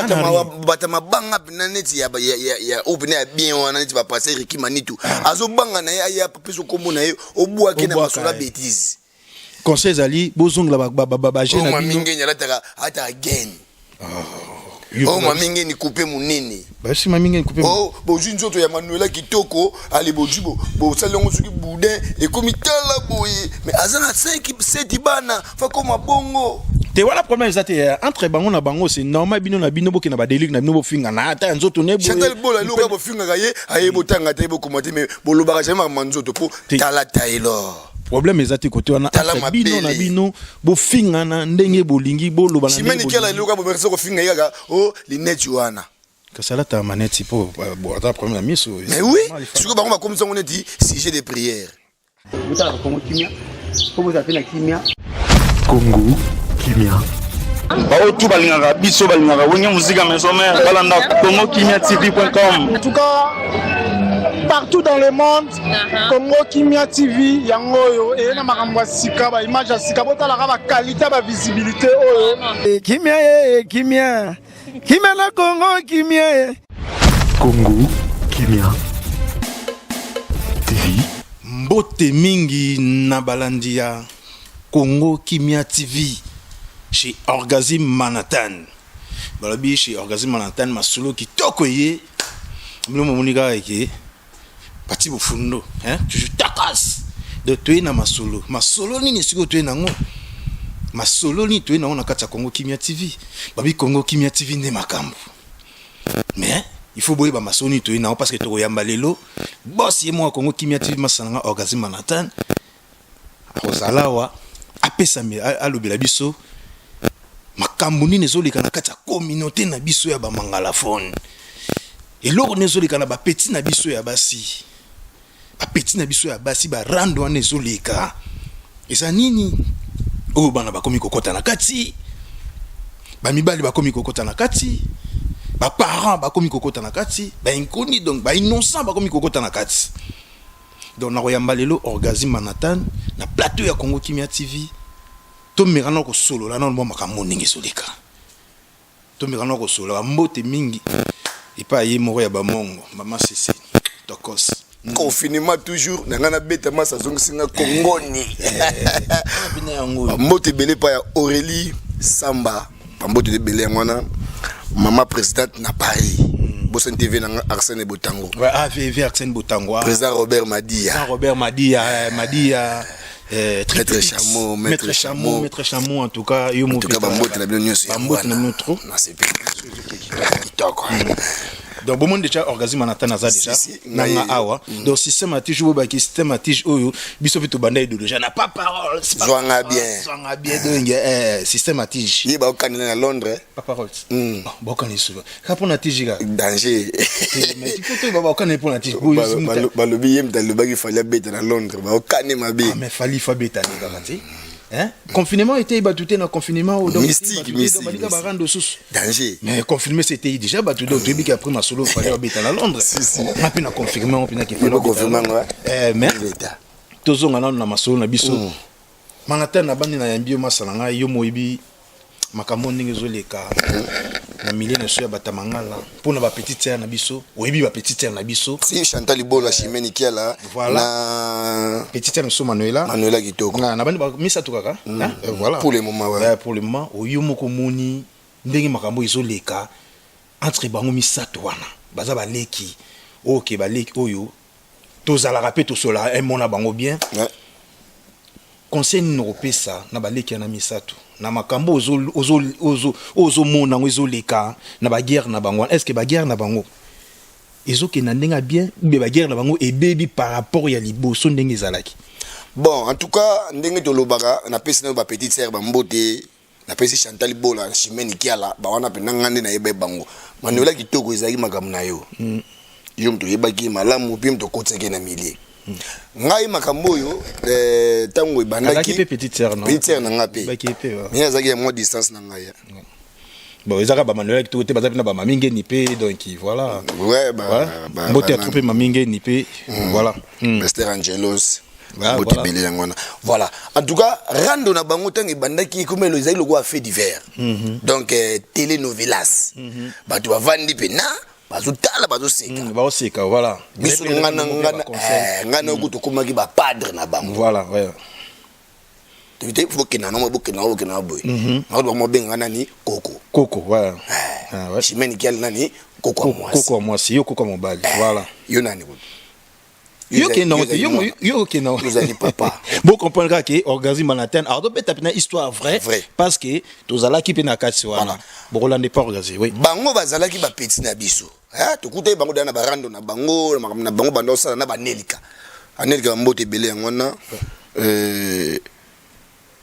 Bato mabanga mpena neti ya oyo mpena ya bien wana, neti bapaster Riki Manitu, azobanga na ye, aya apesa kombo na ye, obwaki na masolo ya bétise. Conseil ezali bozongela baje na bino. Mingeni alataka, alataka gaine. Oh, Mamingeni coupe monene. Basi Mamingeni coupe. Oh, bozwi nzoto ya Manuela Kitoko, ale bozwi, bosali yango soki boudin ekomi, tala boye, mais aza na 5 7 bana, fakoma bongo. Te, wana problème eza te entre bango na bango, c'est normal. Bino na bino bokenda badélire na bino, bofinga na ata ya nzoto ne. Chantal Bola, eloko bofingaka ye, aye botanga te, bokoma te, mais bolobaka jamais makambo ya nzoto mpo tala Taylor. Problème eza te kote wana. Tala. Entre bino na bino, bofingana ndenge bolingi, boloba na ndenge Chimene Kiala, bolingi. eloko bomerisi kofinga ye kaka o lineti wana. Kasi alata maneti mpo bon, ata problème na miso. Mais oui, sikoyo bango bakomisa yango neti sujet de prière. Botalaka Kongo Kimia mpo bozala mpe na kimia. Congo Kimia. Baoyo tu balingaka biso, balingaka Wenge Musica Maison Mère, balanda Congo Kimia TV.com. En tout cas, partout dans le monde, Congo Kimia TV, yango oyo eye na makambo ya sika, baimage ya sika, botalaka baqualité, bavisibilité oyo. Kimia ye, kimia, kimia na Congo Kimia ye. Congo Kimia TV. Mbote mingi na balandi ya Congo Kimia TV chez Orgasme Manhattan. Balobi chez Orgasme Manhattan, masolo kitoko ye bino momoni kaka eke pati bofundo, hein, toujours takas. Donc toye na masolo. Masolo nini sikoyo toye nango? Masolo nini toye nango na kati ya Congo Kimia TV? Babi Congo Kimia TV nde makambo, mais il faut boyeba masolo nini toye nango, parce que tokoyamba lelo boss ye moko ya Congo Kimia TV, masala nga Orgasme Manhattan. Akozala awa, apesa, alobela biso makambo nini ezoleka na kati ya communauté na biso ya bamangalafone, eloko nini ezoleka na bapeti na biso ya basi, bapeti na biso ya basi, barando wana ezoleka eza nini, oyo bana bakomi kokɔta na kati, bamibali bakomi kokɔta na kati, baparent bakomi kokɔta na kati, bainconnus, donc bainnocent bakomi kokɔta na kati. Donc nakoyamba lelo Orgasme Manhattan na plateau ya Congo Kimia TV. Tomeka na kosolola nano mwa makambo ndenge ezoleka, tomeka na kosolola. Bambote mingi epai ye moko ya bamongo, mama Sese Tokos. Confinement toujours na ngai, nabeta masi, azongisi nga kongoni. Bina yango. Mbote ebele epai ya Aurélie Samba, bambote ebele yango wana, mama présidente na Paris. Bosani TV na nga Arsène Botango. Ouais, AVV Arsène Botango, ah. Président Robert Madia. Président Robert Madia, Madia, Maître Chameau, Maître Maître Chameau, Chameau. Maître Chameau, en tout cas, yo. En tout cas, bambote na bino nyonso. Bambote na bino trop. Nasepeli kitoko. Donc bomoni déjà Orgasme Manhattan aza déjà Si, si, nanga awa. Donc système ya tige, boyebaki système ya tige oyo biso mpe tobanda idéologie na pas parole. Zwanga bien. Zwanga bien. Donc système ya tige. Ye baokanela na Londres. Papa Rolls baokana esuka kaka mpona tige kaka. Danger. Mais il faut toyeba baokana mpona tige. Balobi ye moto alobaki Fally abeta na Londres, baokane mabe. Ah, mais Fally fa beta ne kaka te, hein? Confinement était bato te na confinement oyo, donc Mystique, bato te, donc mystique, balinga mystique. barando susu. Danger. Mais confirmé, c'était déjà bato, donc toyebi qu'après masolo Fally abeta na Londres. Si, si. Nga mpe na confirmé ngo mpena ke Ye boconfirme yango, eh? Mais Beta. Tozonga nano na masolo na biso. Manhattan, na bandi na yambi yo, masala ngai, yo moyebi makambo ndenge ezoleka na milieu na biso ya bato ya mangala mpona bapetite sœur na biso. Oyebi bapetite sœur na biso. Si, Chantal Ibola, Chimene Kiala. Voilà. Na petite sœur na biso Manuela. Manuela Kitoko. Na bandi misato kaka, hein? Voilà. Pour le moment, ouais. Pour le moment oyo moko omoni ndenge makambo ezoleka entre bango misato wana, baza baleki oyo ke baleki oyo tozalaka mpe tosolaka emona bango bien. Conseil nini okopesa na baleki wana misato na makambo ozomona yango ezoleka na baguerre na bango wana? Est ce que baguerre na bango ezokende na ndenge ya bien ou bien baguerre na bango ebebi par rapport ya liboso ndenge ezalaki? Bon, en tout cas, ndenge tolobaka, napesi nayo bapetite sœur bambote. Napesi Chantal Bola, Chimene Kiala, bawana mpenza nga nde nayeba bango. Manuela Kitoko, ezalaki makambo na yo, yo moto oyebaki malamu mpe moto okotisaki na milieu. Ngai makambo oyo, ntango ebandaki Azalaki mpe petite sœur, non? Petite sœur na nga mpe. Oyebaki ye mpe, ouais. Mais azalaki ya mwa distance na ngai. Bon, ezaka bamanuela Kitoko te, baza mpe na bamami Ngeni mpe, donc voilà. Ouais, Ouais. Mbote ya trop mpe mami Ngeni mpe, voilà. Pasteur Angelos. Mbote ebele yango wana. Voilà, en tout cas rando na bango ntango ebandaki, ekomelo ezali lokola fait divers. Donc telenovelas, bato bavandi mpena, bazotala, bazoseka. Baoseka, voilà. Biso nga na oku tokomaki bapadre na bango. Voilà, ouais. Te, bokenda nango, bokenda nango, bokenda nango boye. Bango bango babengaka nani? Koko. Koko, ouais. Ah, ouais. Chimene Kial nani? Koko ya mwasi. Koko ya mwasi, yo koko ya mobali, voilà. Yo nani kutu? Yo kenda te, yo kenda. Ozali papa. Bo comprendre kaka ke Orgasme Manhattan alors tobeta mpena histoire vrai, Vrai. parce que tozalaki mpe na kati wana. Bokolanda epa Orgasme, oui. Bango bazalaki bapeti na biso. Eh, tokutaki bango deya na barando na bango, na makambo na bango banda osala na banelika. Anelika, bambote ebele yango wana.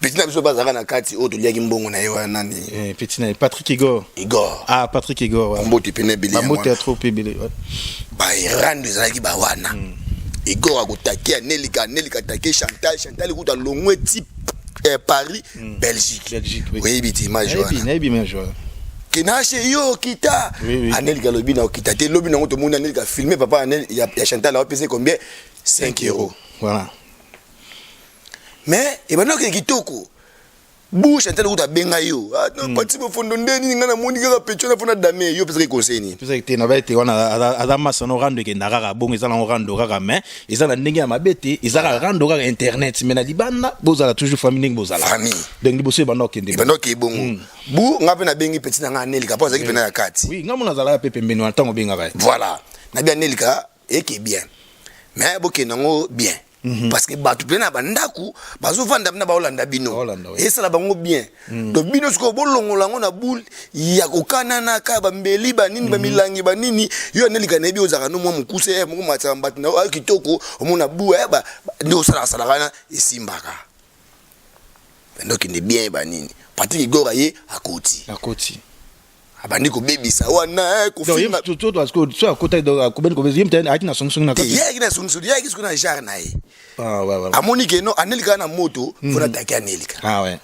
Petit na biso bazalaka na kati oyo toliaki mbongo na ye wana nani? Petit na ye, Patrick Igor. Igor. Ah, Patrick Igor, ouais. Bambote pene ebele yango Bambote ya wana. trop ebele, ouais. Barando ezalaki bawana. Igor akotake Anelika, Anelika atake Chantal, Chantal ekuta longwe ti Paris, Belgique. Belgique, oui. Oyebi ti image Nayebi. wana? Nayebi image wana. Kenashe yo okita. Oui. Anelika alobi na okita te. Lobi nango tomoni Anelika filme papa Anel ya Chantal, aopesa combien? 5 euros. Voilà. Mais ebanda okende kitoko bu. Chantal kuta abenga yo: "Ah, non, Pati Bofondo, nde nini? Ngai namoni kaka pecho na mpona dame yo." Opesaki conseil nini? Pesaki te, nabai te. Wana aza masa no rando ekenda kaka bongo, eza nango rando kaka, mais eza na ndenge ya mabe te, eza kaka rando kaka internet, mais na libanda bozala toujours famille ndenge bozala. Famille. Donc liboso ebanda okende. Ebanda okende bongo bu. Ngai mpe nabengi petit na ngai Anelika mpo azalaki mpena ya kati. Oui, ngai mona azalaka mpe pembeni wana ntango obengaka ye. Voilà, nabi Anelika eke bien, mais bokende yango bien, parce que bato mpe na bandako bazovanda mpena baolanda bino. Baolanda, oui. Esala bango bien. Donc bino sikoyo bolongola yango na boule ya kokananaka bambeli banini, bamilangi banini. Yo Anelika, nayebi ozalaka no mwa mokuse, moko matisaka bato na ayo kitoko, omona bu nde osalakasalaka wana, esimbaka bando okende bien banini. Patrik Igor aye akoti. Akoti. Abandi kobebisa wana, kofinga. So akota, akobeni kobebisa, ye moto ayaki na songisongi na te kati. Ye ayaki na songisongi, ye ayaki sikoyo na genre na ye. Ah, ouais. Amoni ke no, Anelika na moto, fo nataki Anelika. Ah ouais.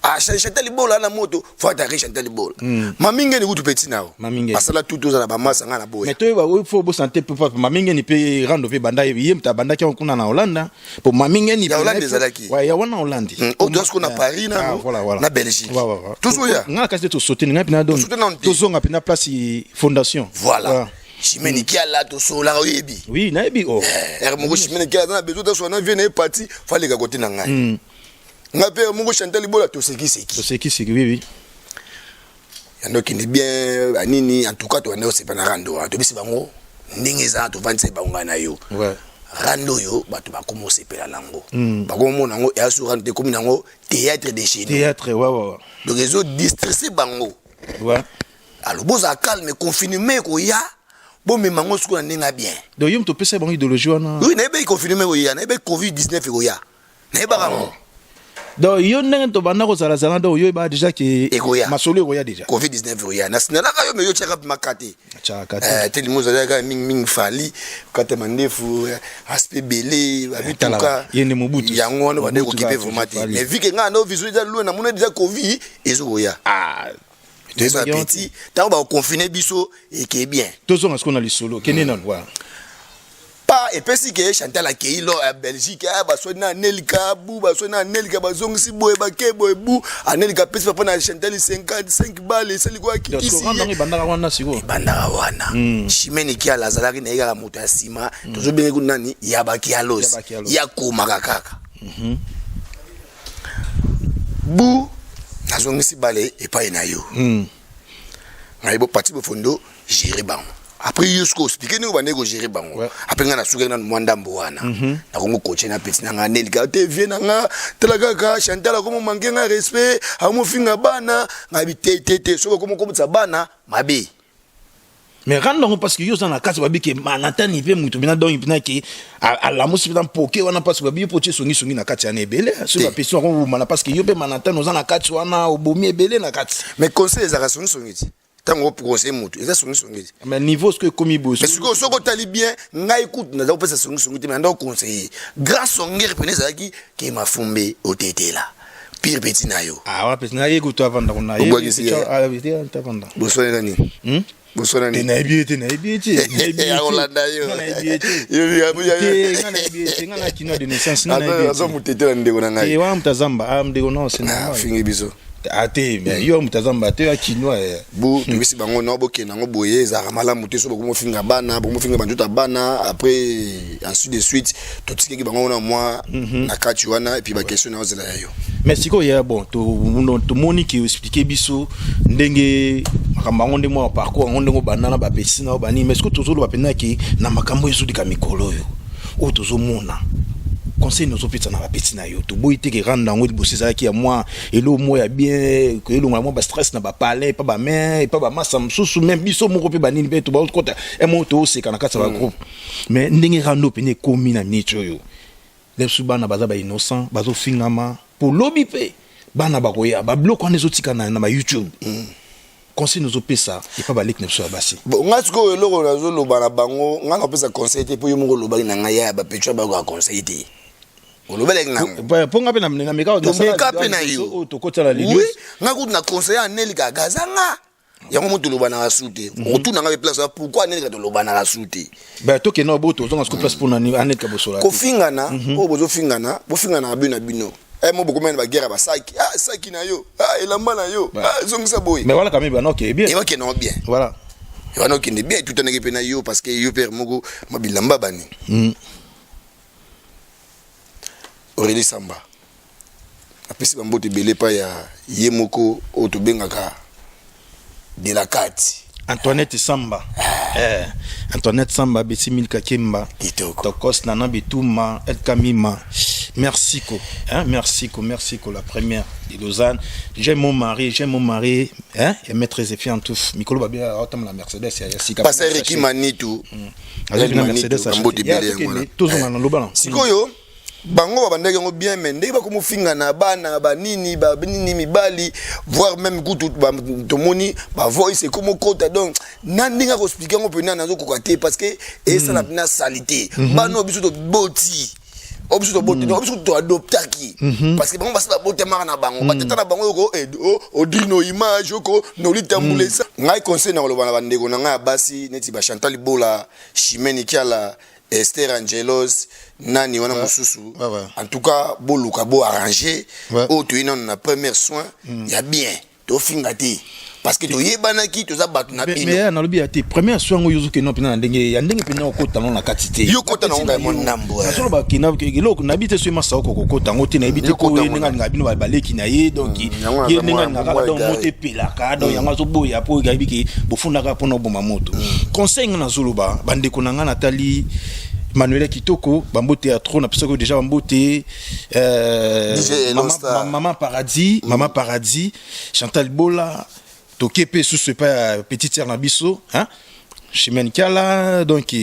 Ah, Chantal Libola na moto, fo ataki Chantal Libola. Mamingeni kutu petit na yo. Mamingeni. Basala tutu, ozala bamasa ngai na boya. Mais toyeba oyo fo bosana te, mpe Mamingeni mpe rando mpe banda, ye moto abandaki yango kuna na Hollande po Mamingeni. Ya Hollande ezalaki. Ouais, ya wana Hollande. Oyo toza sikoyo na Paris nano, Ah, voilà. na Belgique. Ouais. Tozoya. Nga kasi te, tosote ngai mpena don. Tosote nano te. Tozonga mpena place fondation. Voilà. Ouais. Chimene Kiala, tosolaka, oyebi. Oui, nayebi, oh. Ere moko Chimene Kiala aza na besoin tasola na vie na ye, pati faleka kote na ngai. Ngai mpe moko Chantal Libola, tosekiseki. Tosekiseki, oui. Yando okende bien banini. En tout cas tobanda kosepa na rando wana, tobisi bango ndenge eza, tovandisa bango ngai na yo. Rando oyo bato bakoma osepela nango, bakomomona yango eya su rando te, ekomi nango théâtre de chez nous. Théâtre, ouais. Donc ezodistresse bango. Alors bozala calme, confinement ekoya, bomema yango sikoyo na ndenge ya bien. Donc yo moto opesa bango idéologie wana? Oui, nayebaki confinement ekoya, nayebaki COVID 19 ekoya, nayebaka yango. Donc yo ndenge tobanda kozalazala, donc yo oyeba déjà ke Ekoya. Masolo ekoya déjà. COVID 19 ekoya, nasinalaka yo, me yo tiaka maka te. Tiaka te. Te limo ozalaka mingimingi fali okatama ndefu, aspect ebele bamituka. Talaka, ye nde Mobutu. Yango wana bande Mobutu kokipe kaka, vraiment te. Fally. Mais vu ke ngai na vision eza loin, namona déjà COVID ezokoya. Ah. Toyeba petit ntango bakoconfine biso eke bien. Tozonga sikoyo na lisolo, kende nanu, voilà. Pa epesi ke Chantal akei lo ya Belgique, baswani na Anelika bu, baswani na Anelika, bazongisi boye, bake boye bu. Anelika apesi papa na Chantal 55 bale, esali ko akitisi Donc ye. ebandaka wana sikoyo. Ebandaka wana. Chimene Kiala azalaki na ye kaka moto ya nsima, tozobenge kuna nani, ya bakialos. Ya Bakialos. Ya komaka kaka bu. Nazongisi bale epai na yo. Ngai bo Pati Bofondo, gérer bango. Après yo sikoyo explique ndenge obandeki kogérer bango. Après ngai nasukaki nanu mwa ndambo wana, nakongo koche na petit na ngai Anelika te. Vie na nga, tala kaka Chantal akomo manke nga respect, amofinga bana. Ngai bi te te te, soki okomo komotisa bana mabe. Mais rando yango, parce que yo oza na kati, babi ke Manatani mpe moto mpena, donc mpena ke alamusi mpena mpoke wana, parce que babi yo mpo otie songisongi na kati wana ebele. Soki bapesi yango obomana, parce que yo mpe Manatani oza na kati wana, obomi ebele na kati. Mais conseil ezalaka songisongi ti ntango oconseille motu, eza songisongi ti. Mais niveau soki ekomi boye. Mais sikoyo soki otali bien, ngai kutu naza kopesa songisongi te, mais nanda koconseiller grand songere pene ezalaki ke mafumbe otetela pire petit na yo. Ah, wana pesi na ye kutu avanda kuna. Obwakisi ye. Avanda. Boswanela nini? Boswana Te, nayebi ye te, nayebi ye te, nayebi ye te. Akolanda yo. Nga nayebi ye te. Te, Te, nga nayebi ye te, nga na kino de naissance, nga nayebi ye te. Aza motetela ndeko na Te, ngai. wana moto azamba, ah, ndeko, non, c'est normal. Afingi biso. Ah, te, mais yo moto azamba te, ya kinois, eh. Bu toyebisi bango no bokende yango boye, ezalaka malamu te so bokomofinga bana, bokomofinga banzoto ya bana, après ainsi de suite. Totikaki bango wana mwa na kati wana, et puis baquestion na ozela ya yo. Mais sikoyo ya bon, tomoni ke expliquer biso ndenge makambo yango, nde mwa parcours yango, ndenge obanda na bapesi na yo banini. Mais sikoyo tozoloba mpenza ke na makambo ezolika mikolo oyo, oyo tozomona, conseil nozopesa na bapesi na yo, toboyi te ke rendre yango liboso ezalaki ya mwa eloko moko ya bien, koyelongola mwa bastress na bapalin, epa bamain, epa bamasa mosusu, même biso moko mpe banini mpe tobakota emo tooseka na kati ya bagroupe. Mais ndenge rando pene ekomi na minute oyo, lesu bana baza bainnocent, bazofingama po lobi mpe bana bakoya, babiloko wana ezotika na baYouTube. Conseil nozopesa epa baleki na biso ya basi? Bon, ngai sikoyo eloko nazoloba na bango, ngai napesa conseil te, mpo yo moko olobaki na ngai ya bapetua bakoka conseil te, olobelaki nango. Mpo nga mpe nameka. Tomeka mpe na yo. Oyo tokotala Oui, ngai kutu na conseil anelika gazanga yango mo tolobanaka su te. Okotuna ngai mpe place wana, pourquoi anelika tolobanaka su te? Tokende bo tozonga siko place mpona anelika bosola te. Kofingana oyo bozofingana, bofinganaka bino na bino. Mo bokomani na baguerre ya basaki, ah, saki na yo, ah, elamba na yo, ah, zongisa boye. Mais wana quand même bana okeye bien. Ewakende yango bien. Voilà. Wana okende bien, etutanaki mpe na yo, parce que yo père moko ma bilamba bani. Aurélie Samba apesi bambote ebele epai ya ye moko oyo tobengaka de la kati. Antoinette Samba, Antoinette Samba, Betty Milka Kemba. Kitoko. Tokos Nana Bituma El Kamima, merci ko, hein, merci ko, merci ko, la première de Lausanne. J'aime mon mari, j'aime mon mari, hein, et maître Zéphir Ntouf mikolo babia aotama la Mercedes ya sika. Pasteur Riki Manitu. Azali na Mercedes. Bambote ebele yango wana. Tozonga na loba na Sikoyo bango babandaki yango bien, mais ndenge bakomofinga na bana banini banini mibali, voire même kutu tomoni bavoice ekomokota. Donc na ndenge akoexpliquer yango mpena nazokoka te, parce que esala mpena saleté. Bana oyo biso toboti, oyo biso toboti, oyo biso toadoptaki, parce que bango basi babotamaka na bango batata na bango. Yoko odrino image oko nolitambulesa. Ngai conseil na koloba na bandeko na ngai ya basi neti baChantal Bola, Chimene Kiala, Esther Angelos, nani wana mosusu, en tout cas boluka bo arranger. Oyo toyi nano na première soin ya bien, tofinga te, parce que toyebanaki, toza bato na bino. Mais nalobi ya te, première soin yango yozokende mpena na ndenge ya ndenge mpena okota nango na kati te. Yo kota nango ngai mwa ndambo, eh. Nazoloba kena eloko nayebi te, soki masa oko kokota yango te, nayebi te. Yo ko kota ye ndenge yango. alingaka bino baleki na ye, donc Yango ye naza ndenge alingaka mwa donc égaré. moto epelaka, donc yango azoboya mpo ayebi ke bofundaka mpona oboma moto. Conseil nga nazoloba bandeko na nga, natali Manuela Kitoko, bambote ya trop, napesaki oyo déjà bambote, DJ Elon Star. Mama Paradis, Mama Paradis, Chantal Bola, toke mpe susu epai ya petite sœur na biso, hein? Chimène Kiala, donc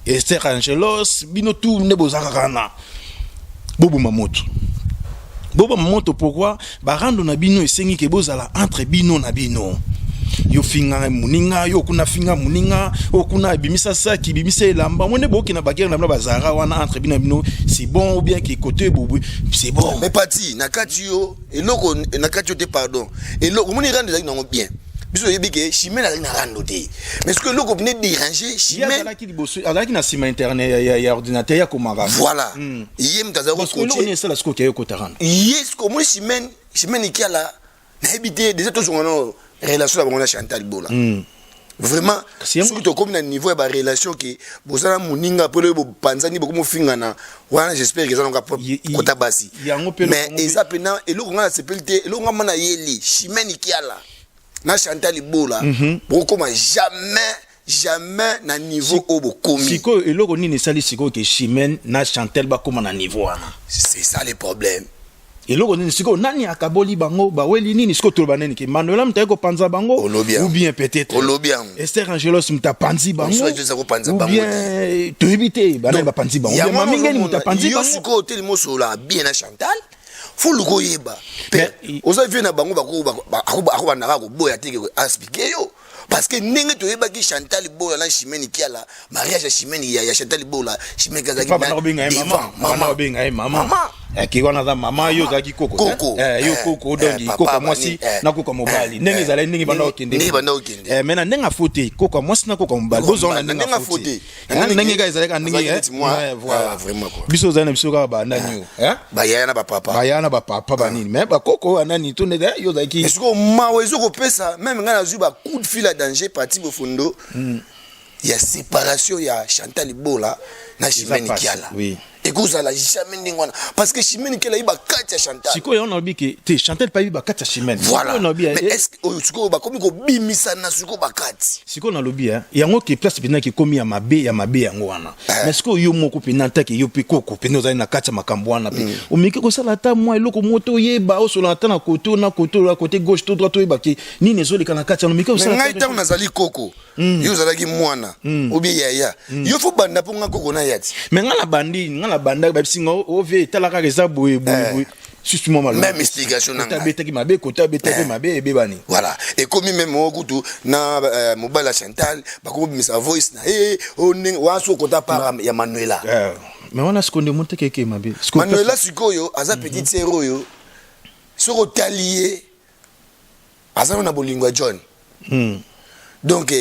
Esther Angelos, bino tout nde boza kaka na boboma moto, boboma moto. Pourquoi barando na bino esengi ke bozala entre bino na bino? Yo finga moninga, yo kuna finga moninga, oyo kuna ebimisa saki, ebimisa elamba mo, nde bokende baguerre na bino bazara wana entre bino na bino, c'est bon, ou bien ke côté bobu, c'est bon. Mais pati na kati yo eloko na kati yo te, pardon, eloko omoni rando ezalaki nango bien, biso toyebi ke Chimene azalaki na rando te, mais soki eloko pene déranger Ye Chimene azalaki liboso, azalaki na nsima internet ya ordinateur ya komaka. Voilà, ye moto azalaki Parce que eloko nini esala sikoyo ke ye kota rando? Ye sikoyo omoni Chimene Kiala, nayebi te, déjà tozonga no relation na bango na Chantal Bola. Vraiment, Kasi soki tokomi na niveau ya barelation ke boza na moninga mpo oyo bopanzani, bokomofingana wana, j'espère ke eza nonga kota basi. Yango mpe Mais eloko ngo eza mpena eloko ngai nasepeli te, eloko ngai ma nayeli Chimene Kiala na Chantal Bola, bokokoma jamais, jamais na niveau oyo bokomi. Sikoyo eloko nini esali sikoyo ke Chimene na Chantel bakóma na niveau wana? C'est ça le problème. Eloko nini sikoyo? Nani akaboli bango? Baweli nini sikoyo? Toloba nini? Ke Manuela moto aye kopanza bango? Olobi yango. Ou bien peut-être Olobi yango. Esther Angelos moto apanzi bango? Soki eza kopanza Ou bango. bien toyebi te banani bapanzi bango. Yango Mami ngeni ozomona, moto apanzi yo bango. Sikoyo telema, osola bien na Chantal, fo luka oyeba. Pe oza vie na bango, akobandaka koboya te ke expliquer yo, parce que ndenge toyebaki Chantal Bola na Chimene Kiala, mariage ya Chimene, ya Chantal Bola, Chimene Papa, banda kobenga ye mama. Banda kobenga ye mama. Mama. Ke wana aza mama, yo ozalaki koko. Koko. Yo koko, donc koko ya mwasi na koko ya mobali, ndenge ezalaki, ndenge banda kokende. Ndenge banda kokende. Mais na ndenge afo te, koko ya mwasi na koko ya mobali bozonga na ndenge afo te, ndenge kaka ezalaki, ndenge voilà. Vraiment quoi. Biso ozali na biso kaka banani oyo? Bayaya na bapapa. Bayaya na bapapa banini, mais bakoko anani to ndenge yo ozalaki. Sikoyo mawa ezokopesa même ngai, nazwi ba coup de fil ya danger, parti bofondo ya séparation ya Chantal Bola na Chimene Kiala. Ekozala jamais ndenge wana, parce que Chimene Kiala ayiba kati ya Chantal. Sikoyo yango nalobi ke te, Chantal mpe ayibi bakati ya Chimene. Voilà, mais est ce que oyo sikoyo bakomi kobimisana sikoyo bakati? Sikoyo nalobi yango ke place mpena kekomi ya mabe, ya mabe yango wana. Mais sikoyo yo moko mpena, ntake yo mpe koko mpena ozali na kati ya makambo wana mpe omeki kosala ata mwa eloko moko to oyeba, osola ata na kote na kote, na kote gauche to droite, oyeba ke nini ezoleka na kati ya omeki kosala. Ngai ntango nazali koko, yo ozalaki mwana obie yaya, yo fo banda mpo nga koko na ya ti. Mais nga na bandi, nga na banda babisi nga ovie, etala kaka, eza boye boye boye, susu mwa malonga. Même explication na ngai. Abetaki mabe kote, abetaki mabe, ebebani. Voilà, ekomi même moko kutu na mobali ya Chantal, bakobimisa voice na ye oyo ndenge wana so okota part ya Manuela. Mais wana sikoyo nde moteke eke mabe. Manuela sikoyo aza petite sœur oyo soki otali ye, aza na bolingo ya John. Donc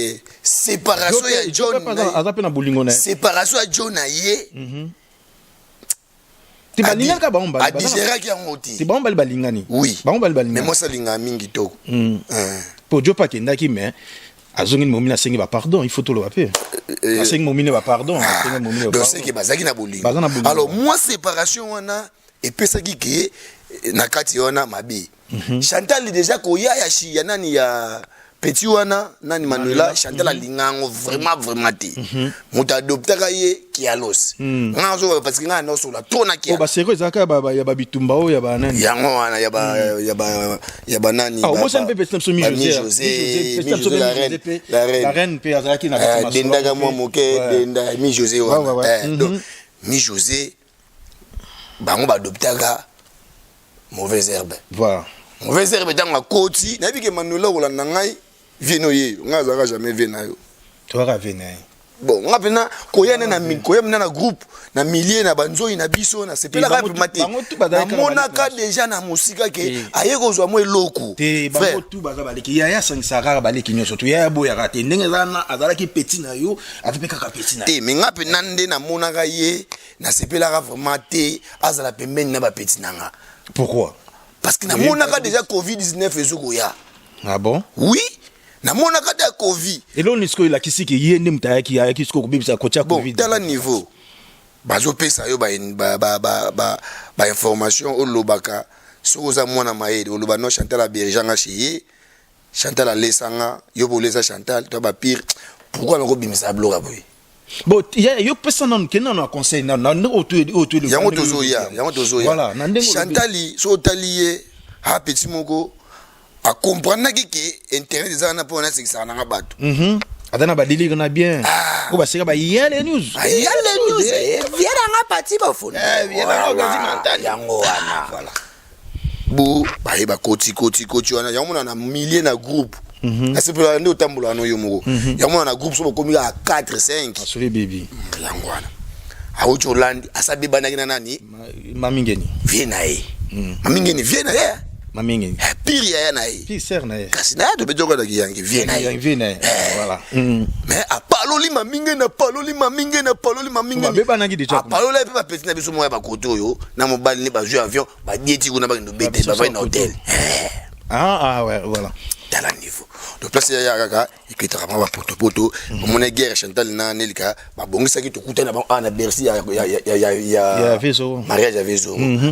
séparation ya John aza mpe na bolingo na ye. Séparation ya John na ye. Te, balingani kaka bango mbali. Adigéraki yango te. Te, bango bali balingani. Oui. Bango bali balingani. Mais mwasi alingaka mingi toko. Po jo mpe akendaki, mais azongi momini, asengi bapardon. Il faut toloba mpe asengi momini bapardon, asengi momini. Donc c'est que bazalaki na bolingo. Baza na bolingo. Alors moi, séparation wana epesaki ke na kati wana mabe. Chantal déjà koya ya shi ya nani ya petit wana nani, Manuela. Chantal alinga yango vraiment vraiment te. Moto adoptaka ye Kialos, nga azoba parce que ngai naosola to na Kialos. Baseko ezalaka ya babitumba oyo ya banani. Yango wana ya banani. Obosani mpe petit na biso Mi José, la reine, la reine. La reine mpe azalaki na kati. Dendaka mwa moke, denda Mi José wana. Donc Mi José, bango baadoptaka mauvaise herbe. Voilà. Mauvaise herbe, ntango akoti, nayebi ke Manuela kolanda ngai, vie no ye, ngai azalaka jamais vie na yo. Toyaka vie na ye. Bon, nga mpena koya ne na koya mpena na groupe, na milieu na banzoi na biso, nasepelaka mpema te. Namonaka déjà na mosika ke aye kozwa mwa eloko. Te, bango tu baza baleki. Yaya asangisaka kaka baleki nyonso tu. Yaya boyaka te ndenge eza, azalaki petit na yo, aza mpe kaka petit na te. Mais nga mpena nde namonaka ye, nasepelaka vraiment te azala pembeni na bapeti na nga. Pourquoi? Parce que namonaka déjà COVID-19 ezokoya. Ah bon? Oui, namonaka te ya Covid. Eloko nini sikoyo elakisi ke ye nde moto ayaki sikoyo kobebisa, kotia Bon, Covid? Tala niveau bazopesa yo bainformation, olobaka soki oza mwana mayele, oloba no Chantal abergeanga chez ye, Chantal alesanga yo, bolesa Chantal to bapire. Pourquoi nakobimisa biloko ya boye? Bon, ya yo pesa nanu, kende nanu na conseil nanu na ndenge oyo Yango tozoya, yango tozoya. Voilà, na ndenge Chantal, so otali ye, ha petit moko akomprendaki ke internet eza wana mpo nasekisaka nanga bato. Aza na badélire na bien oyo baseka bayale news. Ayale news, vielanga pati bafuna yango wana. Voilà. Bo baye bakoti koti koti wana, yango mona na milieu na groupe, nasepelaka nde otambolaka no yo moko. Yango mona na groupe so bokomi kaka 4 5. Asuri bibi. Yango wana awuti Olandi, asabebanaki na nani? Mamingeni. Vie na ye, Mamingeni, vie na ye. Mamingeni. Pire yaya na ye. Pire sœur na ye. Kasi na ye tobetokataki yanke vie na ye. Vie na ye, voilà. Mais apaloli Mamingeni, apaloli Mamingeni, apaloli Mamingeni. Babebanaki déjà. Apaloli mpe bapeti na biso moko ya bakote oyo na mobali ne, bazwi avion, badieti kuna, bakende obete, bavai na hotel. Ah ah ouais, voilà. Tala niveau. Donc place ya kaka eketaka mwa bapotopoto, omona guerre Chantal na Nelika babongisaki, tokutani na bango awa na Bercy ya mariage ya Vezoro,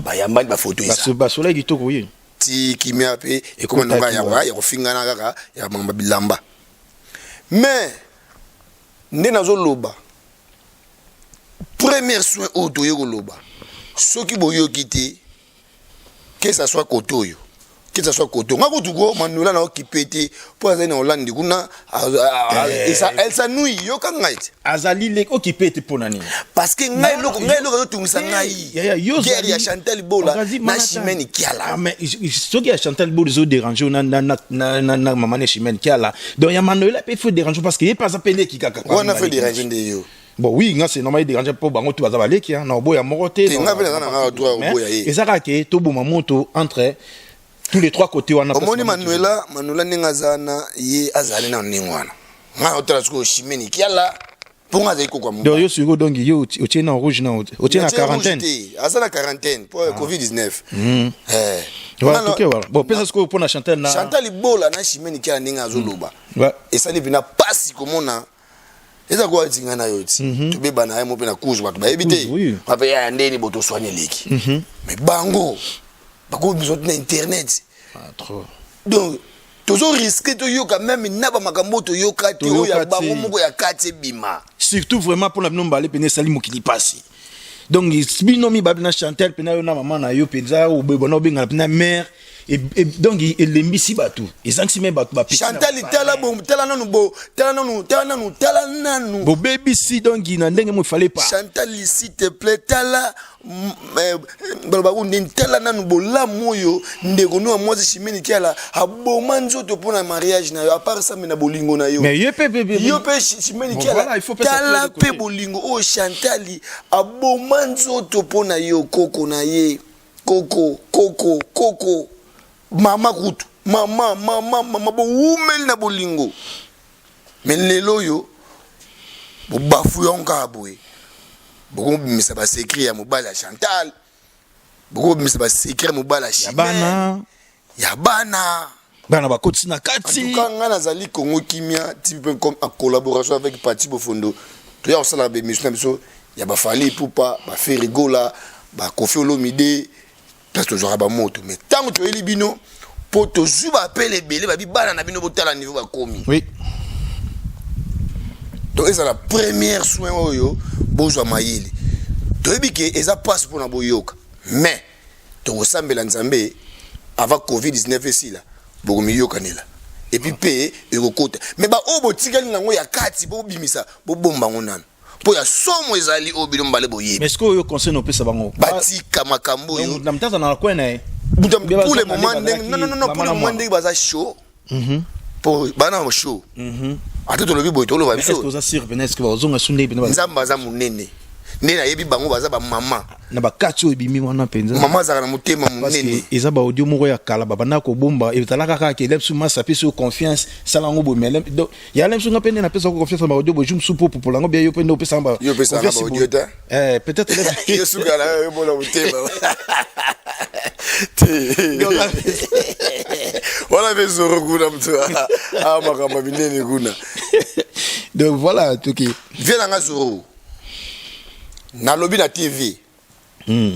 bayambani, bafoto eza. Basolaki kitoko ye. Ti kimia mpe ekoma ndonga ya kofingana kaka ya makambo bilamba. Mais nde nazoloba, première soin oyo toye koloba, soki boyoki te, que ça soit kote oyo, que ça soit kote nga kutu ko Manuela na okipe te, mpo azali na Hollande kuna, elle s'ennuie. Yoka ngai te. Azali le okipe te mpo na nini? Parce que ngai eloko ezotungisa ngai, guerre ya Chantal Bola na Chimene Kiala. Mais soki ya Chantal Bola ezodérange na mama ne Chimene Kiala, donc ya Manuela mpe faut dérange, parce que ye mpe aza mpe leki kaka. Wana faut dérange nde yo. Bon, oui, nga c'est normal déranger po bango tout baza baleki, hein, na oboya moko te. Te, nga mpe naza na nga droit ya koboya ye. Eza kaka ke toboma moto entre tous les trois côtés wana. Omoni Manuela, Manuela ndenge aza na ye, azali na ndenge wana. Nga naotala sikoyo Chimene Kiala, mpo nga azali kokwa. Donc yo sikoyo, donc yo otie na rouge, na otie na quarantaine. Te, aza na quarantaine mpo COVID 19. Eh. Voilà, ok, voilà. Bon, pesa sikoyo mpona Chantal na Chantal Ibola na Chimene Kiala, ndenge azoloba, esali mpena pasi komona. Eza koya tinga na yo ti tobeba na ye mo mpe na course, bato bayebi te. Bape ya ndeni bo toswani eleki, mais bango bakomi biso na internet. Ah, trop. Donc tozo risque toyoka même na bamakambo oyo toyoka te, oyo ya bango moko ya kati ebima. Surtout vraiment mpona bino mibale pene, esali mokili pasi. Donc bino mibale na Chantal mpena, yo na mama na yo mpenza, obebana obengana mpena mare. Donc elembisi bato, ezangisi me bato. Chantal, tala bo, tala nanu bo, tala nanu, tala nanu, tala nanu. Bobebisi donc na ndenge mo efale pas. Chantal, s'il te plaît, tala baloba ndeni, tala nanu bolamu oyo ndeko no ya mwasi Chimene Kiala aboma nzoto mpona mariage na yo. À part ça, me na bolingo na yo. Mais ye mpe yo mpe Chimene Kiala, tala mpe bolingo oyo Chantal aboma nzoto mpona yo. Koko na ye, koko, koko, koko, mama kutu, mama, mama, mama, bowumeli na bolingo. Mais lelo oyo bobafu yango kaka boye, bokobimisa basecret ya mobali ya Chantal, bokobimisa basecret ya mobali ya Chimene, ya bana. Bana bakotisi na kati. En tout cas, ngai nazali Congo Kimia TV comme en collaboration avec Pati Bofondo. Toya kosala baémission na biso ya baFally Ipupa, baFerre Gola, baKoffi Olomide, place tozwaka bamoto. Mais ntango toyeli bino, mpo tozwi baappels ebele, babi bana na bino, botala niveau bakomi. Donc ezala première soin oyo bozwa mayele. Toyebi ke eza mpasi mpona boyoka, mais tokosambela Nzambe avant COVID 19 esila, bokomiyokanela, et puis mpe ekokota. Mais baoyo botikali nango ya kati, bobimisa, bobomba yango nano, mpo ya somo ezali oyo bino mibale boyebi. Mais sikoyo oyo conseil na opesa bango? Batika makambo oyo. Na mtaza na coin na ye. Pour le moment ndenge, non, non, non, pour le moment ndenge baza chaud, po bana chaud, ata tolobi boye, toloba biso. Oza sûr pene, est-ce que bazonga su ndenge pene? Nzambe aza monene, nde nayebi bango baza bamama. Na bakati oyo ebimi wana mpenza. Mama azalaka na motema monene. Eza baaudio moko ya kala babanda kobomba, ezalaka kaka ke elebsu masa apesi yo confiance, sala yango boye. Mais donc ya lemsu, nga mpe nde napesaka confiance na baaudio boye, jour mosusu mpo popola yango bia, yo mpe nde opesaka. Yo opesaka baaudio te. Peut-être. Yo suka na yo mpona motema te wana mpe zoro kuna, moto a makambo minene kuna. Donc voilà, toki. Vie na nga zoro, nalobi na TV,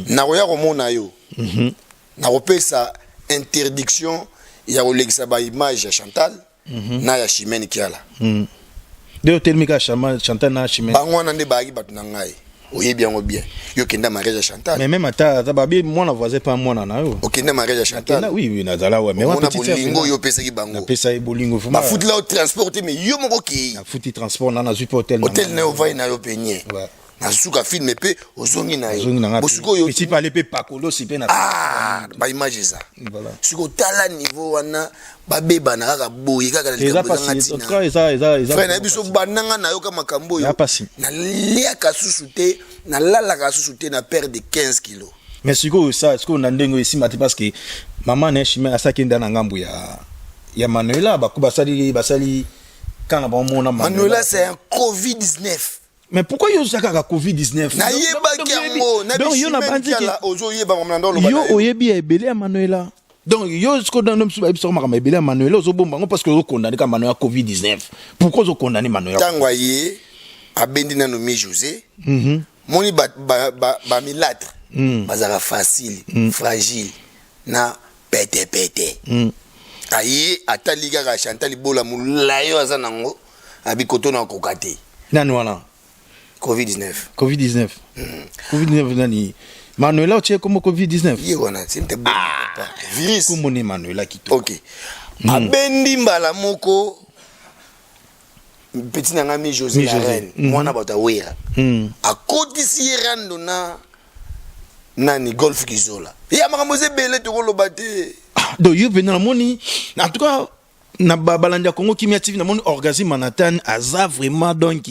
nakoya komona yo, nakopesa interdiction ya kolekisa baimage ya Chantal na ya Chimene Kiala. Nde otelemi kaka Chantal na Chimene. Bango wana nde bayaki bato na ngai, oyebi yango bien. Yo okenda mariage ya Chantal. Mais même ata ata babi mwana voisin pa mwana na yo. Okenda mariage ya Chantal. Oui, nazala wa, mais wana bolingo oyo opesaki bango. Napesa ye bolingo. Bafutila yo transport te, mais yo moko okei. Nafuti transport na, nazwi mpe hotel. Hotel na yo, ovai na yo penye, na suka film mpe ozongi na yo. Bosikoyo pale mpe pakolosi mpe na Ah, baimage eza sikoyo, tala niveau wana, babebana kaka boye kaka. Frère na biso, bandanga nayoka makambo oyo, naliaka susu te, nalalaka susu te, na perte de 15 kilo. Mais sikoyo sa sikoyo na ndenge oyo esimba te, parce que mama na ye Chimene asalaki nda na ngambo ya Manuela, basali kaka bamona. Manuela, c'est un COVID 19. Mais pourquoi yo oza kaka COVID 19? Nayebaki yango. Donc yo na bandi ozoyeba na ndo. Yo oyebi ya ebele ya Manuela. Donc yo sikoyo nde mosusu bayebisaka makambo ebele ya Manuela, ozobomba yango parce que ozokondane kaka Manuela COVID 19. Pourquoi ozokondane Manuela? Ntango aye, abendi nano mi José. Moni bamilâtre bazalaka facile, fragile na petepete. Aye, atali kaka Chantal Bola, molai oyo aza nango, abi koto na okoka te. Nani wana? COVID-19. COVID-19, COVID-19 nani? Manuela otie kombo COVID-19? Ye wana te virus. Kombo ne Manuela kitoko. Ok, abendi mbala moko petit na nga mi José, la reine, mwana bato awera, akotisi ye rando na nani, Golf Kizola. Ya makambo eza ebele, tokoloba te. Donc yo mpenza namoni, en tout cas. Na balandi ya Congo Kimia TV, namoni Orgasme Manhattan aza vraiment donc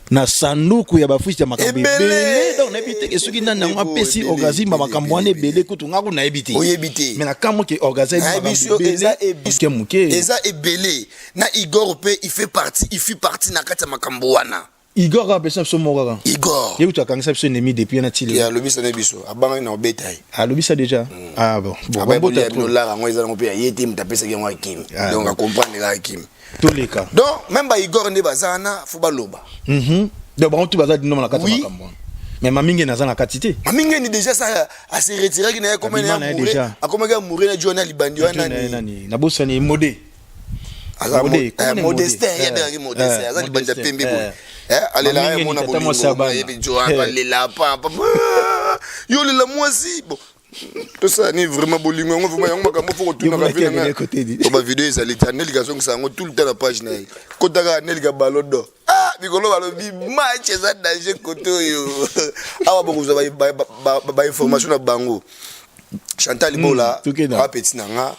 na sanduku ya bafuisi ya makambo ebele. Donc nayebi te soki nani yango apesi Orgasme makambo wana ebele. Kutu nga ko nayebi te. Oyebi te. Mais na kamwe ke Orgasme makambo ebele moke moke. Eza ebele. Na Igor mpe, il fait partie, il fit partie na kati ya makambo wana. Igor kaka apesa biso moko kaka. Igor. Ye kutu akangisa biso ennemi depuis na tili. Alobisa na biso, abangaki na obeta ye. Alobisa déjà. Ah bon, bon, bambota bino lara yango eza nango mpe ya ye te, moto apesaki yango Akimi, donc acomprendre kaka Akimi. Toleka. Donc même ba Igor nde baza wana, fo baloba. Donc bango tu baza dinoma na kati ya makambo wana, mais Mamingeni aza na kati te. Mamingeni déjà ça ase retiraki na ye, akomaki amoureux na John Alibandi wana. Nani? Nabosani. Mode. Aza Modestin, ye abengaki Modestin, aza libandi ya pembe boye, alelaka ye mona bolingo, yebi Joan alela papa, yo olela mwasi. Bon, tosala ni vraiment bolingo yango, vraiment yango makambo fo kotunaka po bavideo ezali te. Anelika azongisa yango tout le temps na page na ye, kotaka Anelika Balodo. Ah, mikolo balobi match eza danger kote oyo awa, bokozwa bainformation na bango. Chantal Bola, apeti na nga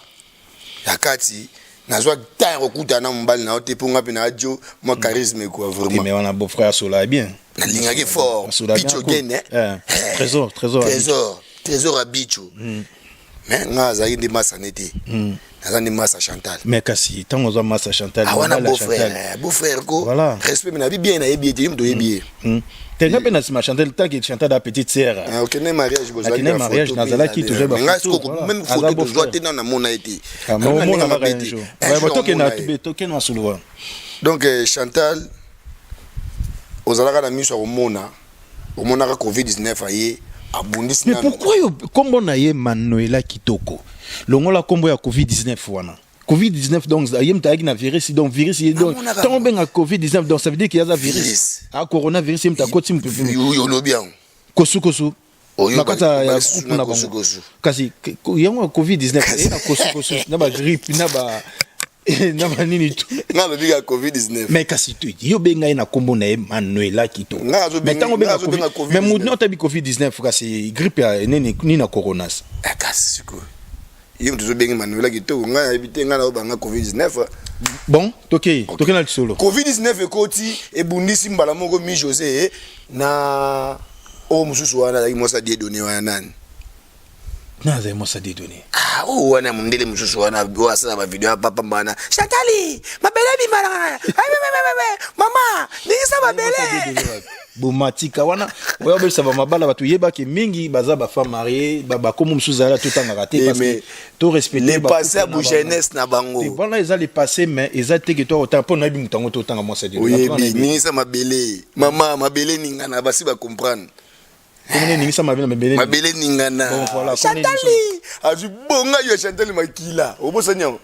ya kati, nazwa temps ya kokutana na mobali na yo te, mpo nga mpe na adio mwa charisme quoi, vraiment. Mais wana beau frère Sola bien. Nalingaki fort Bicho Gene. Trésor, Trésor. Trésor, Trésor ya Bicho. Mais nga azalaki nde masa ne te, naza nde masa Chantal. Mais kasi ntango ozwa masa Chantal. Wana beau frère, beau frère ko respect, mais nabi bien, nayebi ye te, ye moto oyebi ye. Te, nga mpe na nsima Chantal, tant que Chantal da petite sœur. Okende mariage. Akende mariage, nazalaki toujours. Même photo tozwa te, nano namona ye te. Omona kaka un jour. Tokende masolo wana. Donc Chantal, ozalaka na miso ya komona, omonaka COVID-19 aye abundisi. Mais pourquoi yo kombo na ye Manuela Kitoko, longola kombo ya COVID-19 wana? COVID-19, donc ye moto ayaki na virus, donc virus ye, donc ntango obenga COVID-19, donc ça veut dire qu'il aza virus, ah, coronavirus, ye moto akoti. Olobi yango. Kosukosu na kati ya groupe na bango. Kasi yango ya COVID-19 eye na kosukosu na bagrippe na ba na banini tu. Nga alobi ka COVID-19. Mais kasi yo benga ye na nkombo na ye Manuela Kitoko, mais ntango obenga, mais motu nyonso otabi COVID-19, kasi grippe ya nini nini na coronas. Kasi sikoyo ye moto ozobengi Manuela Kitoko, ngai nayebi te, ngai naobanga COVID-19. Bon, tokei, tokei na lisolo. COVID-19 ekoti, ebundisi mbala moko Mi José na oyo mosusu wana azalaki mwasi Dieudonné wana, nani? Na azali mwasi Dieudonné? Ah, oyo wana mondele mosusu wana oyo asala bavideo ya papa wana, Chantali, mabele ebimalaka, mama ningisa mabele. Bomatika wana oyo obebisa bamabala, bato yebaki mingi baza bafemme mariée, bakomo mosusu ezala totangaka te parce que to respecte le passé ya jeunesse na bango. Voilà, eza le passé, mais eza te ke to otanga mpo nayebi moto yango totanga mwasi. Oyebi ningisa mabele, mama mabele ningana, basi bacomprendre. Komone ningisa mabele, mabele. Mabele ningana. Bon, voilà. Chantali azwi bonga yo, Chantali makila, obosani yango.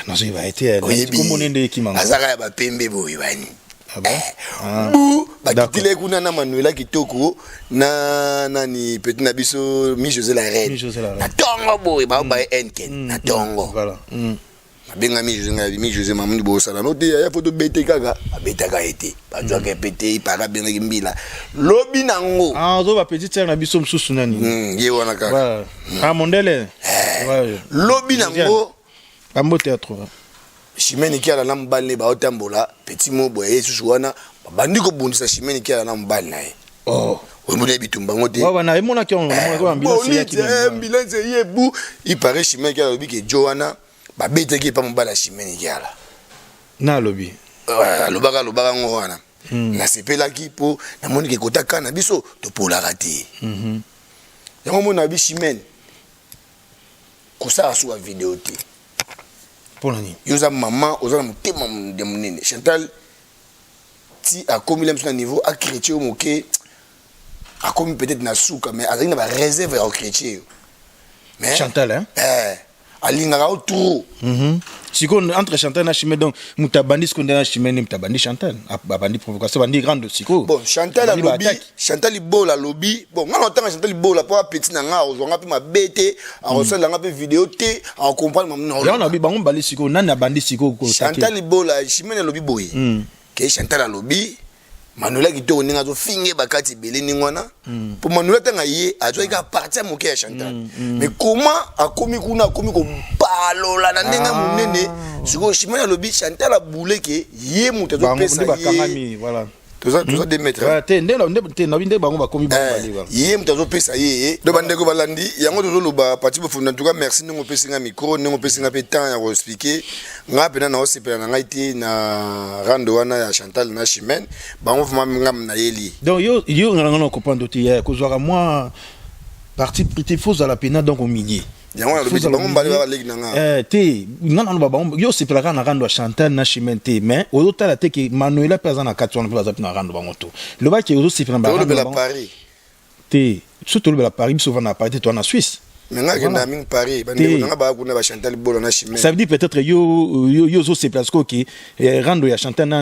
Nazoyeba ye te, komone nde ekimanga. Azaka ya bapembe boye bani bu bakitile kuna na Manuela Kitoko na nani, petit na biso Mi José la Reine, na ntongo boye baobaye enken na ntongo. Abenga Mi José, ngai Mi José mamuni bosala no te, aya fo tobete kaka, abetaka ye te, bazwaka ye pe te, ipaka abengaki mbila lobi nango. Azo ba petite sœur na biso mosusu nani? Ye wana kaka. Ah, mondele. Lobi nango. Bambo théâtre. Chimene Kiala na mobali ne baotambola, petit mo boye ye susu wana babandi kobundisa Chimene Kiala na mobali na ye. Oyemoni bitumba yango te. Emonaki ambulance ye bu, il paraît Chimene Kiala alobi ke jo wana babetaki epa mobali ya Chimene Kiala. Na alobi? Alobaka, alobaka yango wana. Nasepelaki mpo namoni ke kota ka na biso topolaka te. Yango mona bi Chimene kosala su bavideo te. Mpona nini? Yo oza mama, oza na motema ya monene. Chantal ti akomi la biso na niveau achrétien yo moke, akomi peut-être na suka, mais azalaki na baréserve ya kochrétien yo. Mais Chantal, hein? Eh, alingaka yo trop. Sikoyo entre Chantal na Chimene, donc moto abandi sikoyo nde na Chimene, moto abandi Chantal abandi provocation, abandi grande sikoyo. Bon, Chantal alobi, Chantal Libola alobi, bon, nga na otanga Chantal Libola mpo apeti na nga, akozwanga mpe mabe te, akosalela nga mpe video te, akocomprendre mamu. Yango nabi bango mibale sikoyo, nani abandi sikoyo? Chantal Libola. Chimene alobi boye ke Chantal alobi. Manuela kitoko ndenge azofinge bakati ebele ndenge wana, mpo Manuela ntango ye azwaki kaka parti ya moke ya Chantal, mais comment akomi kuna, akomi kopalola na ndenge ya monene. Sikoyo Chimene alobi Chantal abuleke ye moto bango azopesa nde ye bakangami, voilà. Toza 2 mètres. Ouais, te nde te nabi nde bango bakomi bango bale voilà. Ye moto azopesa ye. Do bandeko balandi yango, tozoloba parti bofunda. En tout cas, merci ndenge opesi nga micro, ndenge opesi nga mpe temps ya koexpliquer. Nga mpena naosepela na ngai te na rando wana ya Chantal na Chimene. Bango vraiment, ngam nayeli. Donc yo nga na comprendre te ya kozwaka mwa parti pris te, faut ozala pena donc au milieu. Yango nalobi te, bango mbale baleki na nga. Eh, te, nga naloba bango, yo osepelaka na rando ya Chantal na Chimene te, mais ozotala te ke Manuela mpe aza na kati wana, mpe baza mpe na rando bango to lobaki ozosepela na barando tolobela na bango. Paris. Te, so tolobela Paris, biso ovanda na Paris te, toa na Suisse. Me nga akenda mingi Paris, bandeko na nga baya kuna, baChantal Bola na Chimene. Ça veut dire peut-être yo ozosepela sikoyo ke rando ya Chantal na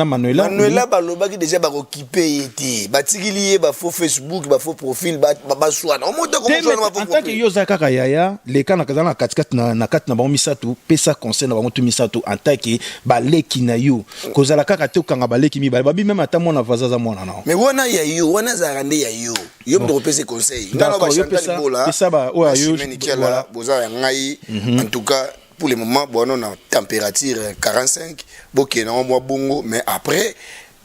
Manuela. Manuela balobaki déjà bakokipe ye te, batikili ye bafaux Facebook, bafaux profil, baswana omota. Te, mais en tant que yo oza kaka yaya, leka na kaza na katikati na kati na bango misato, pesa conseil na bango to misato en tant que baleki na yo. Kozala kaka te okanga baleki mibale babi, même ata mwana voisin aza mwana na yo. Mais wana ya yo, wana azalaka nde ya yo, yo moto kopesa conseil. Nga na D'accord, yo baChantal Bola pesa oyo ya yo, Chimene Kiala, voilà. boza ya ngai. En tout cas, pour le moment bono na température 45, bokende nango mwa bongo, mais après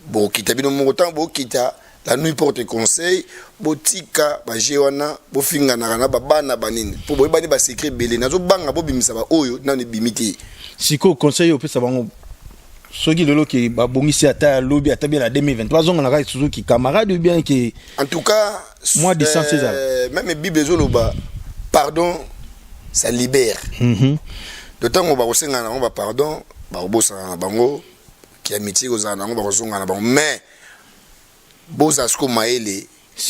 bokita bino moko. Ntango bokita, la nuit porte conseil. Botika baje wana, bofinganaka na babana banini, mpo boyebani basecret ebele. Nazobanga bobimisa baoyo nano ebimi te. Sikoyo conseil oyo opesa bango, soki lelo ke babongisi, ata lobi, ata bien na 2023, bazonga na kaka suzuki camarade ou bien ke En tout cas, mwa distance ezala. Même Bible ezoloba pardon, ça libère. De ntango bakosengana na bango bapardon, bakobosana na bango ki amitié kozala na bango, bakozonga na bango. Mais bozala siko mayele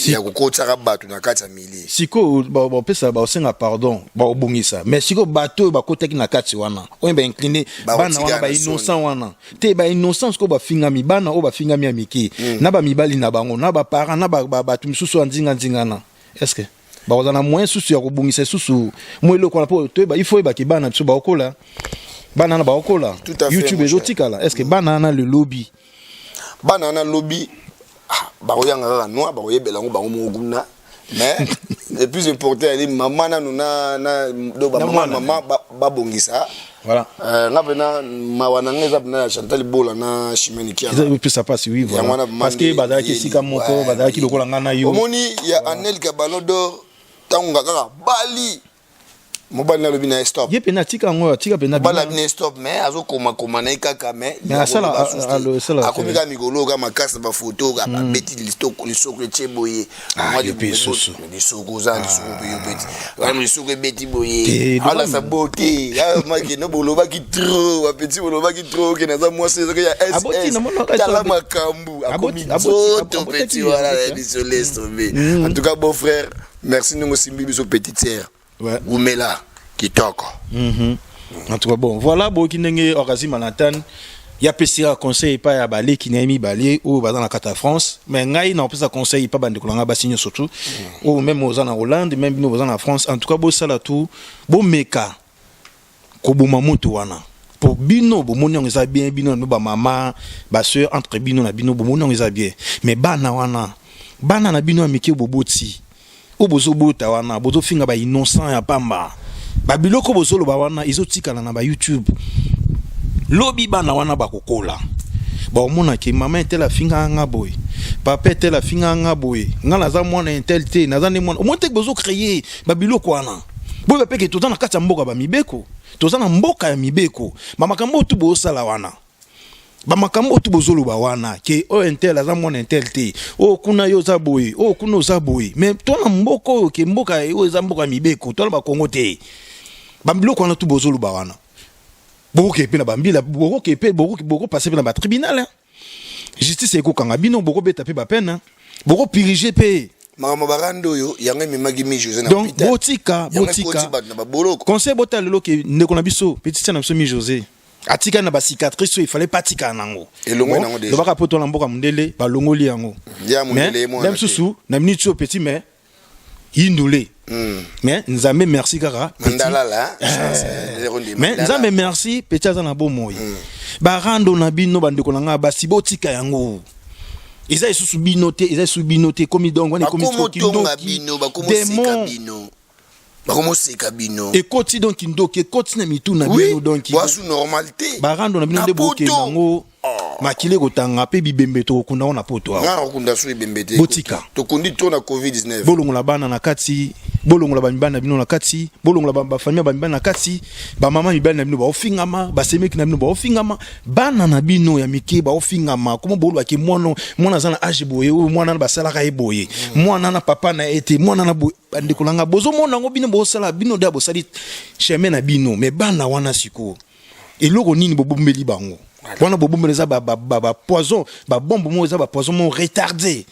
ya kokotisaka bato na kati ya milie. Sikoyo bapesa, baosenga pardon, baobongisa, mais sikoyo bato oyo bakotaki na kati wana, oyo baincline bana Bakotikala wana, na bainnocent wana te, bainnocent sikoyo bafingami, bana oyo bafingami ya mike na bamibali na bango na baparent na bato misusu ya nzinga-nzinga na, est ce que bakozala na moyen susu ya kobongisa lisusu mo eloko wana? Mpo toyeba, il faut oyebaki bana biso baokola, bana wana baokola. Tout à fait, YouTube mon cher. ezotikala. Est ce que bana wana le lobi Bana wana lobi, ah, bakoyanga kaka noir, bakoyebela yango bango moko kuna. Mais le plus important ali mama nanu na do Na bamama mwana. mama babongisa. Voilà. Nga mpena mawa na nga eza mpena ya Chantal Bola na Chimene Kiala. Eza epesa mpasi, oui. Yango wana. Voilà, parce que bazalaki esika moko, bazalaki lokola nga na yo. Omoni ya Anelka Ballon d'Or, ntango nga kaka bali mobali nalobi na ye stop. Ye mpena atika yango, atika mpena. Mobali abi na ye stop, mais azokomakoma na ye kaka, mais Mais akomi kaka mikolo kaka makasi na bafoto kaka babeti lisoko etie boye. Ah, yo mpe lisusu. Lisoko oza lisoko mpe yo beti wana, lisoko ebeti boye. Te, alasa bote makende, bolobaki trop, bapeti bolobaki trop ke naza mwasi ezaki ya Aboti, ss. namonaka Tala makambo akomi nzoto abotaki petit wana aboti, na biso, laisse tomber. En tout cas, beau frère, merci ndenge osimbi biso petite sœur. Gumela kitoko. En tout cas, bon, voilà, boyoki ndenge Orgasme Manhattan ya pesika conseil epai ya baleki na ye mibale oyo baza na kati ya France. Mais ngai na kopesa conseil epai bandeko na ngai basi nyonso surtout oyo même oza na Hollande, même bino boza na France, en tout cas bosala tout, bomeka koboma moto wana, po bino bomoni yango eza bien. Bino na bino bamama, basœur, entre bino na bino bomoni yango eza bien, mais bana wana, bana na bino ya mike boboti, oyo bozobota wana, bozofinga bainnocent ya pamba, babiloko bozoloba wana ezotikala na baYouTube. Lobi bana wana bakokola, baomona ke mama un tel afingaka nga boye, papa un tel afingaka nga boye, nga naza mwana un tel te, naza nde mwana omoni te. Bozocréer babiloko wana, boyeba mpe ke toza na kati ya mboka bamibeko, toza na mboka ya mibeko. Bamakambo oyo tu bozosala wana, bamakambo oyo tu bozoloba wana ke oyo un tel aza mwana un tel te, oyo kuna yo oza boye, oyo kuna oza boye, mais to na mboka oyo ke mboka oyo eza mboka ya mibeko, to na bakongo te. Babiloko wana tu bozoloba wana, bokoke mpe na bambila, bokoke mpe bokopase mpe na batribunal, hein. Justice ekokanga bino, bokobeta mpe bapene, bokopurger mpe. Makambo barando oyo, yango ememaki Mi José na Donc hôpital. botika. Yango Botika. ekoti bato na baboloko. Conseil, botala lelo ke ndeko na biso, petite sœur na biso Mi José atikali na bacicatrice oyo efale pa atikala nango. Elongwe nango déjà. Lobaka po to na mboka mondele balongoli yango. Ya mondele ye mwana Mais mosusu na minute oyo petit, mais yindule. Mais Nzambe merci kaka petit. Mandalala, hein? Chance, Mais Mandalala. Nzambe merci, petit aza na bomoi. Barando na bino, bandeko na ngai basi, botika yango. Eza lisusu bino te, eza lisusu bino te, ekomi donc wana ekomi Bakomo sikoyo tonga kindoki, bino, bakomo seka démon. bino, bakomo seka bino. Ekoti donc kindoki ekoti na mitu na bino donc Boasu normal te. Barando na bino Na nde bokende poto. yango, makili ekotanga mpe bibembe tokokunda ngo na poto awa. Nga nakokunda so ebembe te. Botika. Tokundi to na COVID-19. Bolongola bana na kati, bolongola bamibali na bino na kati, bolongola bafamille ya bamibali na kati. Bamama mibali na bino baofingama, basemeki na bino baofingama, bana na bino ya mike baofingama. Koma bolobaki mwana, mwana aza na age boye, oyo mwana na basalaka ye boye, mwana na papa na ye te, mwana na boye. Bandeko na nga, bozomona yango, bino bosala, bino nde bosali chemin na bino, mais bana wana sikoyo eloko nini bobombeli bango wana? Bobombeli eza bapoison, babombe moko, eza bapoison moko retardé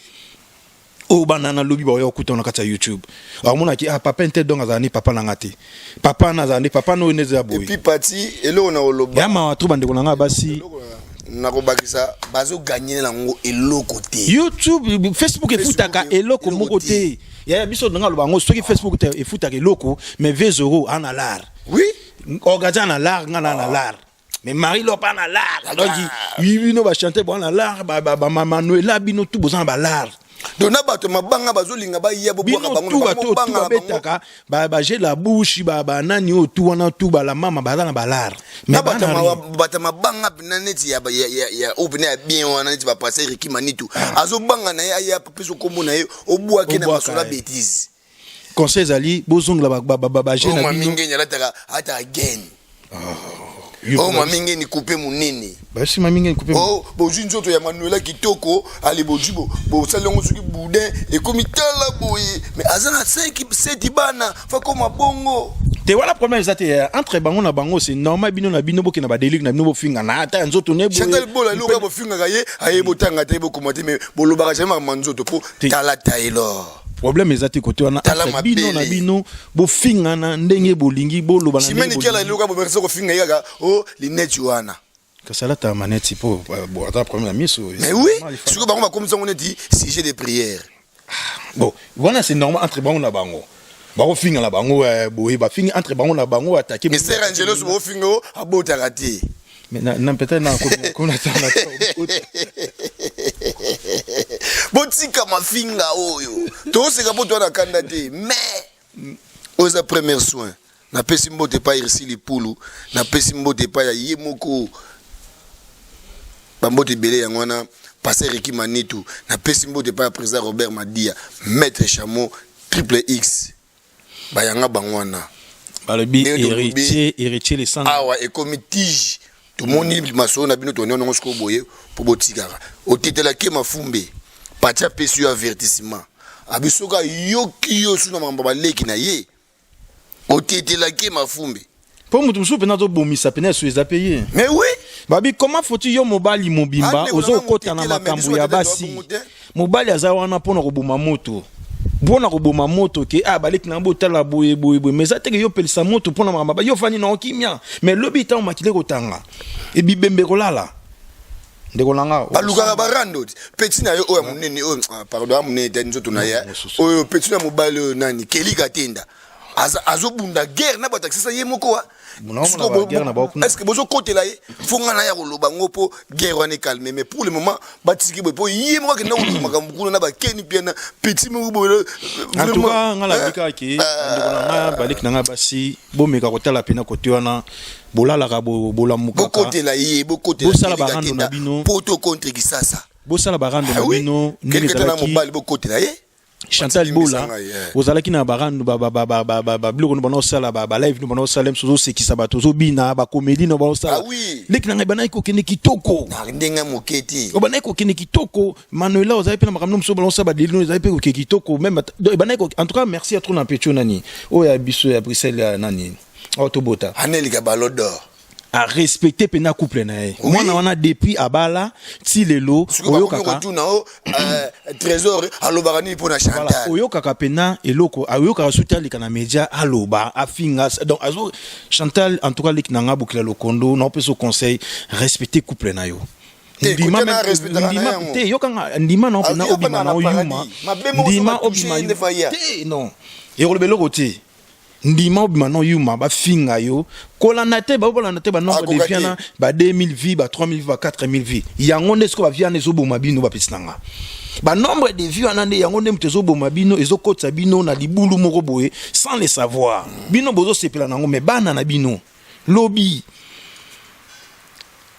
oyo bana nalobi baoya kokuta na kati ya YouTube. Akomonaki: "Ah, papa nte donc azala nde papa na nga te, papa na azala nde papa na oyo nde eza boye." Et puis pati eloko na koloba. Ya mawa trop, bandeko na nga basi. Nakobakisa, bazoganye nango eloko te. YouTube, Facebook efutaka eloko moko te. Yaya biso ndanga aloba yango, soki Facebook te efutaka eloko, mais V0 ana lar. Orgaza na lar, nga na lar, mais Marie Lopa na lar, donc bino bachante bo na lar, bamanuela, bino tu boza na balar. Donc na bato mabanga bazolinga baya bobwaka bino bango tu na bato oyo tu bango, banga na bango. Babetaka baje la bouche, banani oyo tu wana tu bala mama baza na balar. Na Mais bato bana bato mabanga mpena neti ya oyo mpena ya bien wana, neti bapaster Riki Manitu azobanga na ye, aya apesa kombo na ye, obwaki na Obwaka masolo ya ye. bétise. Conseil ezali bozongela baje Oyo na bino. Mamingeni alataka gaine, oyo Mamingeni coupe monene. Basi Mamingeni coupe. Oh, bozwi nzoto ya Manuela kitoko, ale bozwi bosali yango soki boudin ekomi tala boye, mais aza na 5 7 bana, fakoma bongo. Te, wana problème eza te entre bango na bango, c'est normal. Bino na bino bokenda badelire na bino, bofinga na ata ya nzoto ne boye. Chantal Bola, eloko ya bofingaka ye, aye botanga te, bokoma te, mais bolobaka jamais makambo ya nzoto mpo tala Taylor. Problème eza te kote wana. Tala Entre bino na mabele. bino, bofingana ndenge bolingi, boloba na ndenge Chimene Kiala, bolingi. eloko ya bomerisi kofinga ye kaka o lineti wana. Kasi alata maneti mpo bon, ata problème ya miso. Mais oui, sikoyo bango bakomisa yango neti sujet de prière. Bon, wana c'est normal entre bango na bango, bakofinga na bango boye, bafingi entre bango na bango, atake. Mister Angelos, bofinga o abotaka te. Mais na peut-être na kona tanga. Botika mafinga oyo, toseka mpo toa na kanda te, mais oyo eza premier soin. Napesi mbote epai Irsi Lipulu, napesi mbote epai ya ye moko, bambote ebele yango wana. Paster Riki Manitu, napesi mbote epai ya président Robert Madia, maître Chameau, Triple X, bayanga bango wana. Balobi Ndenge tolobi, Héritier, Héritier Lesanga. Awa ekomi tige, tomoni masolo na bino, toni yango sikoyo boye mpo botikaka otetelaki mafumbe. Pati apesi yo avertissement, abi soki ayoki yo su na makambo baleki na ye, otetelaki mafumbe. Mpo moto mosusu mpena azobomisa mpena esu eza pe ye. Mais oui. Babi, comment faut-il yo mobali mobimba Ah, ndeko ozo na nga, okota na motetela, mais makambo biso ya batetela basi? bongo te. Mobali aza wana mpona koboma moto, mpona koboma moto ke ah, baleki na botala boye boye boye, mais eza teke yo pelisa moto mpona makambo yo fandi na okimia. Mais lobi ntango makili ekotanga, ebibembe kolala, ndeko na nga. Balukaka barando ti petit na yo oyo ya monene oyo, ah, pardon, ya monene te, nzoto na ye oyo, petit na mobali oyo nani, Kelika Tenda, azobunda guerre na bato akisasa ye moko wa. Naomona Sikoyo ba guerre na bango kuna. Est-ce que bozokotela ye? Fo nga na ya koloba ngo mpo guerre wana ecalme, mais pour le moment batiki boye mpo ye moko akenda koluka makambo kuna na bakeni pia na petit moko boye. En tout cas, nga nalobi kaka ke ndeko na nga, baleki na nga basi, bomeka kotala mpena kote wana bolalaka, bolamukaka. Bokotela ye, bokotela Bosala Kelly barando Katenda, na bino. Poto contre Kisasa. Bosala barando Ah na oui. bino ndenge Kelly Katenda na ezalaki. mobali, bokotela ye. Chantal Batimbisa Bola, ngai, eh. ozalaki na barando, babiloko no bana osala, balive no bana osala, mosusu ozosekisa bato, ozobina, bacomédie no bana osala. Ah oui. Leki na ngai, bandaki kokende kitoko. Na ndenge moke te. Obandaki kokende kitoko. Manuela, ozali mpe na makambo mosusu bana osala, badeli no ezali mpe kokende kitoko même donc, ebandaki en tout cas merci ya trop na petio nani oyo ya biso ya Bruxelles, ya nani oyo tobota. Anelika Ballon d'Or. Arespecte mpenza couple na ye. Mwana wana, depuis abala ti lelo, Sikoyo bakomi oyokaka kotuna o Trésor alobaka nini mpo na Voilà, Chantal. oyokaka pena eloko, oyokaka soki aleka na média, aloba, afinga. Donc azo Chantal, en tout cas leki na nga, bokila lokondo na opesa conseil: respecter couple na yo. Te, Ndima kote na respectaka na yango. Te, yokanga, ndima na mpena Ah, obima na na oyuma. paradis. Mabe moko Ndima soki batouche obima ye nde faya. te, non, ekoloba eloko te. Ndima obima no yuma, bafinga yo. Kolanda te, babolanda te banombre de Akoka vie te. wana, ba 2000 vie, ba 3000 vie, ba 4000 vie. Yango nde sikoyo bavie wana ezoboma bino. Bapesi na nga banombre de vie wana nde yango nde moto ezoboma bino, ezokotisa bino na libulu moko boye sans le savoir. Bino bozosepela nango, mais bana na bino lobi,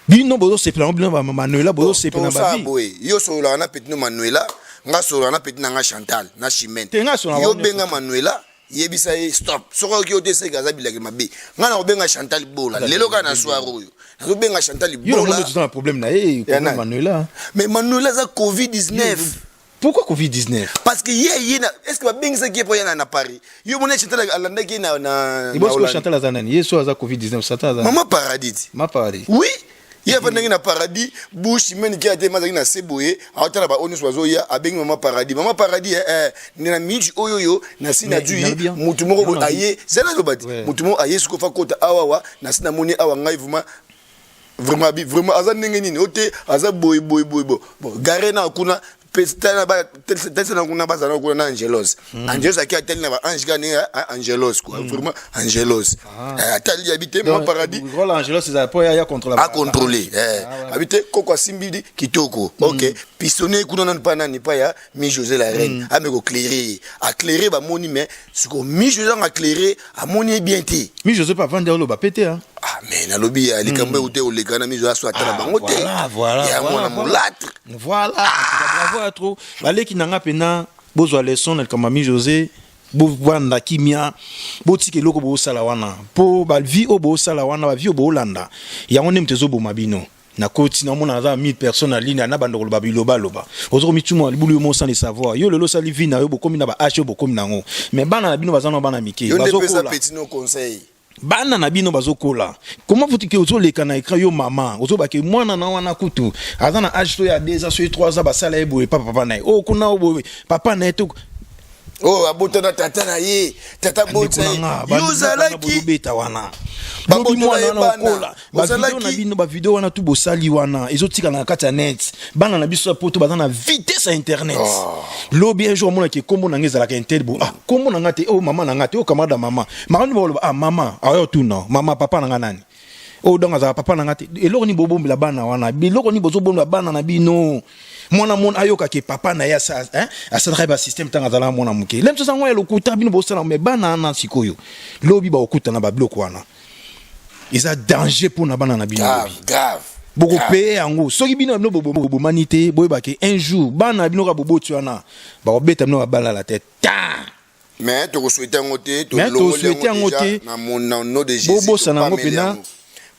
bino bozosepela nango, bino bamanuela bozosepela na Tosala bavie. boye: yo sololaka na petit no Manuela, nga sololaka na petit na nga Chantal na Chimene. Te, nga sololaka Yo bango nyonso. benga Manuela, yebisa ye stop. Soki oyoki yo te, seke aza bilaki mabe. Nga na kobenga Chantal Bola lelo kaka na soir oyo, nazobenga Chantal Yo nango Bola. nde toza na problème na ye. Ya Problème nani? Manuela. Mais Manuela aza COVID-19. Pourquoi COVID-19? Parce que ye na, est ce que babengisaki ye mpo ye na Paris? Yo mona Chantal alandaki ye na Ebosiko. Hollande. Chantal aza nani? Ye so aza COVID-19, Chantal aza nani? Mama Paradis ti. Ma Paradis. Oui, ye afandaki na Paradis. Bush meni kia te, mazalaki na se boye, aotala baoyo nyonso bazoya. Abengi Mama Paradis: "Mama Paradis, nde na miniti oyo oyo nasi Mais nazwi nalobi bien. mutu moko boye." Nalobi. Aye zala aloba ti mutu moko aye sikoyo, fa kota awawa. Nasi namoni awa ngai vraiment, vraiment, abi vraiment aza ndenge nini o te, aza boye boye boye. Bon, gare na kuna talisa na kuna, bazala kuna na Angelos. Angelos aki atali na baange kaka ndenge Angelos quoi, vraiment Angelos. Atali, abi te, Mama Paradis. Rôle Angelos ezala mpo ya contrôle. Acontrôle, abi te koko asimbi kitoko. Ok, pistonné kuna nanu pa nani, pa ya Mi José la reine. Ame koclaire, aclaire, bamoni. Mais siko Mi José anga aclaire, amoni ye bien te. Mi José mpe avandi, oloba pe te, hein. Ah, mais nalobi ya likambo euti oleka na Mi José, aso atala bango te. Voilà. Ya mwana molatre. Voilà, en tout cas, bravo à trop baleki na nga mpena. Bozwa leçon na likambo ya Mi José, bovanda kimia, botika eloko bosala wana, mpo bavie oyo bosala wana, bavie oyo boolanda yango nde moto ezoboma bino. Nakoti, namona aza 1000 personnes na ligne na bando koloba bilobaloba. Ozo komituma libulu yo mo sans le savoir. Yo lelo osali vie na yo, bokomi na ba âge oyo bokomi nango, mais bana na bino baza na bana mike. Yo nde pesa Bazokola. petit no conseil. Bana na bino bazokola. Comment faut que ozoleka na écran, yo mama, ozobake mwana na wana kutu aza na âge to ya 2 ans, soki 3 ans, basala ye boye, papa, papa na ye oyo kuna, oyo boye, papa na ye to Oyo abota na tata na ye, tata bota ye, yo ozalaki bozobeta wana. Babotola Lobi mwana ye wana bana. okola, bavideo na bino, bavideo wana tu bosali wana ezotikala na kati ya net. Bana na biso ya poto baza na vitesse ya internet. Lobi un jour amonaki kombo na nga ezalaka intel bo, ah, kombo na nga te, oyo mama na nga te, oyo camarade ya mama makambo baloba: "Ah, mama ayo tuna mama, papa na nga nani?" Oyo donc azalaka papa na nga te. Eloko nini bobombela bana wana? Biloko nini bozobombela bana na bino? Mwana mona ayokaki papa na ye hein, asalaka ye basystème ntango azalaka mwana moke. Le mosusu yango ya lokuta bino bosala, me bana wana sikoyo lobi bakokutana babiloko wana, eza danger mpona bana na bino. Grave. Lobi Grave. bokopeye yango. Soki bino na bino bobomani te, boyebake un jour bana na bino kaka boboti wana bakobeta bino babalala te ta. Mais tokosouhaite yango te. Mais tosouhaite yango te. Na nom de Jésus. Bobosana yango topameli pena. yango.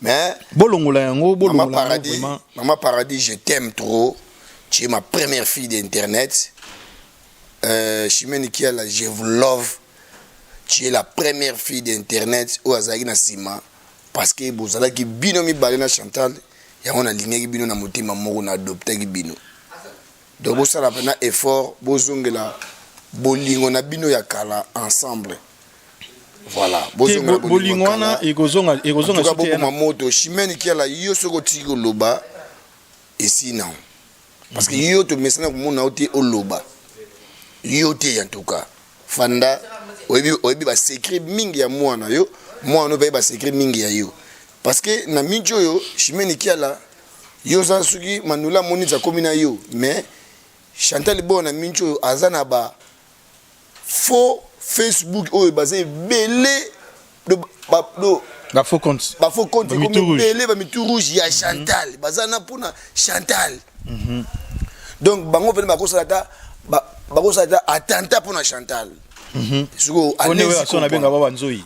Mais Bolongola yango. Mama Bolongola yango. Paradis. Vraiment. Mama Paradis, je t'aime trop, tu es ma première fille d'internet. Chimène Kiala, je vous love, tu es la première fille d'internet oyo azalaki na nsima, parce que bozalaki bino mibale na Chantal. Yango nalingaki bino na motema moko, na adoptaki bino. Donc bosala mpena effort, bozongela bolingo na bino ya kala ensemble. Voilà, bozongela. Bolingo wana ekozonga, ekozonga. Tuka boboma moto. Chimene Kiala, yo soki otiki koloba esi nango, parce que yo tomesana komona yo te, oloba yo te. En tout cas, fanda, oyebi, oyebi basecret mingi ya mwana yo, mwana oyo mpe basecret mingi ya yo, parce que na mingi oyo Chimene Kiala, yo oza soki Manula amoni ti akomi na yo. Mais Chantal Bola, na mingi oyo aza na ba faux Facebook oyo baza ebele Bafaux compte. Bafaux compte ekomi ebele, bamitu rouge ya Chantal baza na mpona Chantal. Donc bango mpene bakosala ata, bakosala ata attentat mpona Chantal. Sikoyo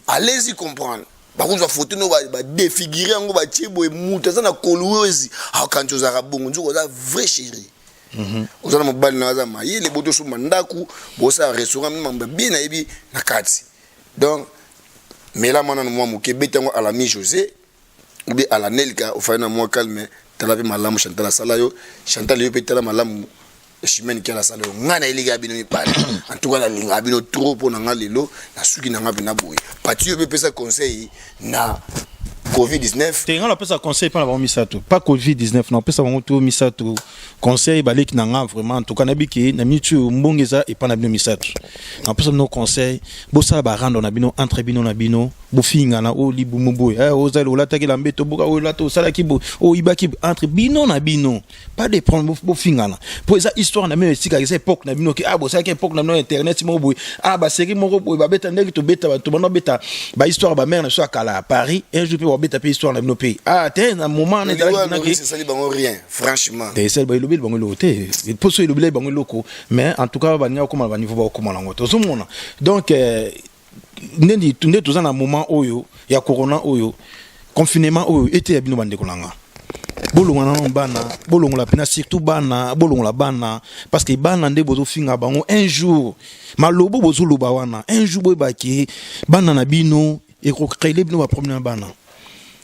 allez-y comprendre, bakozwa foto no, badéfigure yango, batie boye, mutu aza na Kolwezi, akanti ozalaka bongo, nzoka oza vrai chéri. Oza na mobali na aza mayele, botosomba ndako, bosala restaurant, mambo bien nayebi na kati. Donc mela mwana na mwa moke, beta yango à la Mi José ou bien à la Nelka, ofali na mwa calme. Tala mpe malamu Chantal asala yo, Chantal yo mpe tala malamu Chimene Kiala asala yo. Ngai nayelika bino mibale, en tout cas nalingaka bino trop. Mpo na nga lelo nasuki na nga mpena boye. Pati yo mpe pesa conseil na Covid-19. Te, nga napesa conseil mpa na bango misato, pas Covid-19. Napesa bango to misato conseil, baleki na nga. Vraiment, en tout cas, nayebi ke na miniti oyo mbongo eza epa na bino misato. Napesa bino conseil: bosala barando na bino entre bino na bino, bofingana oyo libumu boye, ozali olataki lambe toboka oyo olata, osalaki boye, oyo oyibaki, entre bino na bino, pas de problème. Bofingana mpo eza histoire na bino, etikaka eza époque na bino ke bosalaki époque na bino, internet moko boye, basérie moko boye, babeta ndenge tobeta, bato banda beta bahistoire, bamare na biso ya kala ya Paris. Un jour mpe babeta mpe histoire na bino mpe te na moment wana ezalaki. Esali bango rien, franchement. Te, esali elobeli bango eloko te, mpo so elobeli bango eloko, mais en tout cas baninga kokóma na baniveau bakokóma nango te. Ozomona donc nde nde toza na moment oyo ya corona oyo, confinement oyo eteya bino, bandeko na nga. Bolongola nano bana, bolongola mpena surtout bana, bolongola bana, parce que bana nde bozofinga bango. Un jour malobo bozoloba wana, un jour boyebaki bana na bino ekocréer bino baproblème na bana,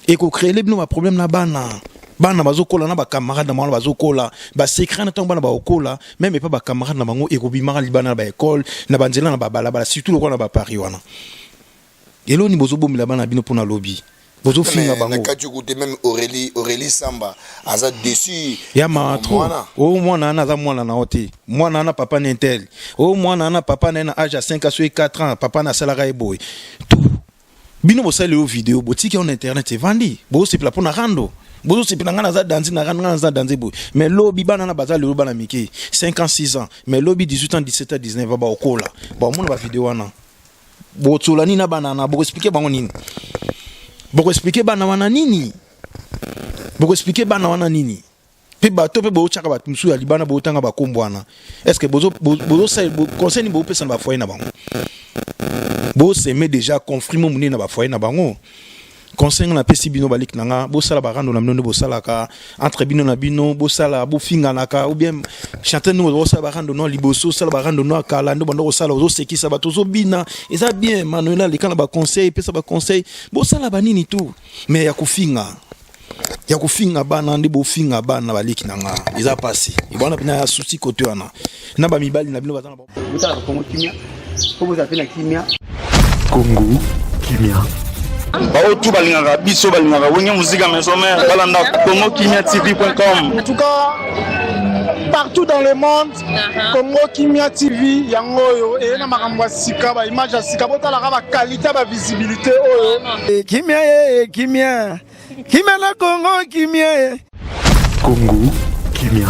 ekocréer bino baproblème na bana. Bana bazokola na bacamarade na bango, bazokola basecret na ntango bana bakokola, même epa bacamarade na bango ekobimaka libanda na baekole, na banzela, na babalabala, surtout lokola na baParis wana. Eloni bozobomela bana bino mpona lobi, bozofinga bango. Na kati okute même Aurélie, Aurélie Samba aza déçu. Ya mawa trop. O mwana wana aza mwana na yo te, mwana wana papa na intel, o mwana wana papa na ye na age ya 5 soki 4 ans, papa na asalaka ye boye. Tout bino bosali yo video, botiki yango na internet, evandi, bozosepela mpo na rando, bozosepela: ngai naza danse na rando, ngai naza danse boye. Mais lobi bana na baza lelo bana mike, 5 ans, 6 ans, mais lobi 18 ans, 17 ans, 19 ans, baokola, baomona bavideo wana. Botsola nini na bana na? Bokoexpliquer bango nini? Bokoexpliquer bana wana nini? Bokoexpliquer bana wana nini? Mpe bato mpe botyaka bato mosusu ya libanda, botanga bakombo wana. Est ce que bozosala conseil nini? Bopesa na bafoyer na bango, bosemer déjà conflit mo monene na bafoyer na bango. Conseil nga napesi bino, baliki na nga: bosala barando na bino nde bosalaka entre bino na bino, bosala, bofinganaka, ou bien chanteur ndenge bosala barando no liboso, osala barando no akala nde banda kosala, ozosekisa bato, ozobina, eza bien. Manuel aleka na baconseil, epesa baconseil, bosala banini tout, mais ya kofinga, ya kofinga bana nde bofinga bana, baleki na nga, eza pasi. Ebwana mpena ya susi kote wana na bamibali na bino baza na Botalaka Kongo Kimia mpo bozala mpe na kimia. Congo Kimia. Baoyo tu balingaka biso, balingaka Wenge Musica Maison Mère, balanda Congo Kimia TV.com. En tout cas, partout dans le monde, Congo Kimia TV yango oyo eye na makambo ya sika, baimage ya sika. Botalaka baqualité, bavisibilité oyo. Kimia ye, kimia, kimia na Kongo Kimia ye. Congo Kimia.